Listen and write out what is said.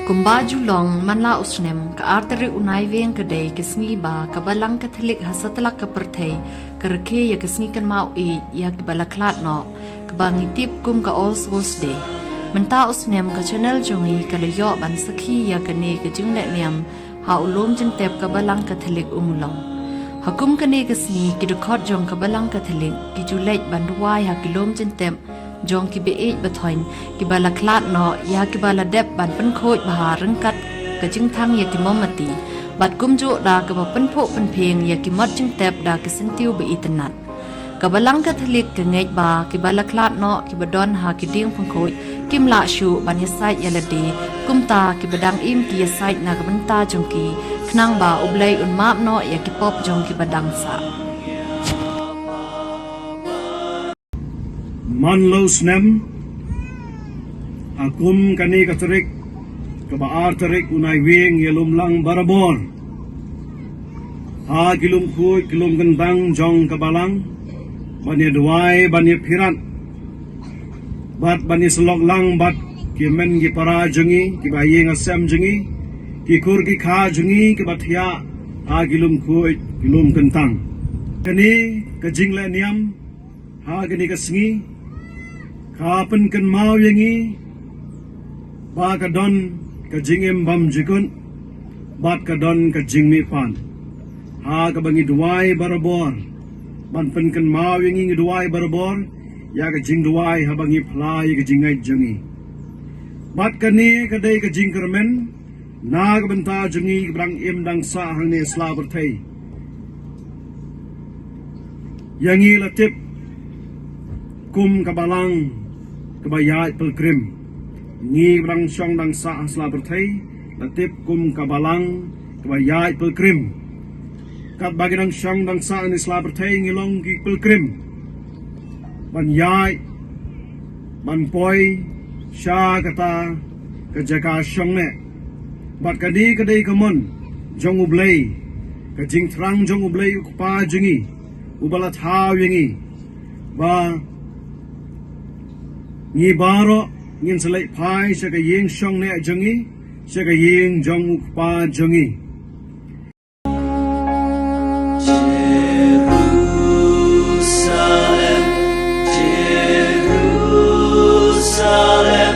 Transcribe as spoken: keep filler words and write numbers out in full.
Kumba ju long man la u snem, ka ar tarik u Naiwieng ka dei ka sngi ba ka Balang Katholik ha satlak ka pyrthei ka rakhe ïa ka sngi kynmaw ïa kiba la khlad noh, kaba ngi tip kum ka All Souls Day. Mynta u snem ka channel jong ngi ka la ïoh ban sakhi ïa kane ka jingleh niam ha u lum jingtep ka Balang Katholik Ummulong. Ha kum kane ka sngi, ki dkhot jong ka Balang Katholik ki ju leit ban duwai ha ki lum jingtep jong kiba ïeit ba thoiñ, kiba la khlad noh, ïa kiba la dep ban pynkhuid bha ryngkat ka jingthang ïa ki mombati, bad kumjuh da kaba pynphuh pynphieng ïa ki mot jingtep da ki syntiew ba itynnad. Ka Balang Katholik ka ngeit ba kiba la khlad noh, kiba don ha ki dieng pynkhuid, kim lah shuh ban ïasaid ïa lade, kumta kiba dang im ki ïasaid na ka bynta jong ki, khnang ba U Blei un map noh ïa ki pop jong kiba dang sah. Man la u snem, ha kum kane ka tarik, kaba ar tarik u Naiwieng, ïalum lang barabor ha ki lum khuid ki lum kyntang jong ka Balang, ban ïa duwai, ban ïa phirat, bad ban ïa syllok lang bad ki hynmen ki para jong ngi, kiba ha ïing ha sem jong ngi, ki kur ki kha jong ngi kiba thiah ha ki lum khuid ki lum kyntang. Kane ka jingleh niam ha kane ka sngi ka pynkynmaw ïa ngi ba ka don ka jingim bymjukut bad ka don ka jingmihpat, ha kaba ngi duwai barabor, ban pynkynmaw ïa ngi, ngi duwai barabor ïa ka jingduwai haba ngi phla ïa ka jingngeit jong ngi. Bad kane ka dei ka jingkyrmen na ka bynta jong ngi kiba dang im dang sah hangne ha sla pyrthei. Ïa ngi la tip kum ka Balang kaba ïaid pilgrim. Ngi kiba dang shong dang sah ha sla pyrthei la tip kum ka Balang kaba ïaid pilgrim. Katba ngi dang shong dang sah hangne ha sla pyrthei, ngi long ki pilgrim ban ïaid, ban poi sha kata ka jaka shong neh. Bad kane ka dei ka mon jong U Blei, ka jingthrang jong U Blei U Kpa jong ngi, uba la thaw ïa ngi ba ngi baroh ngin sa leit phai sha ka ïing shong neh jong ngi, sha ka ïing jong U Kpa jong ngi. Jerusalem, Jerusalem,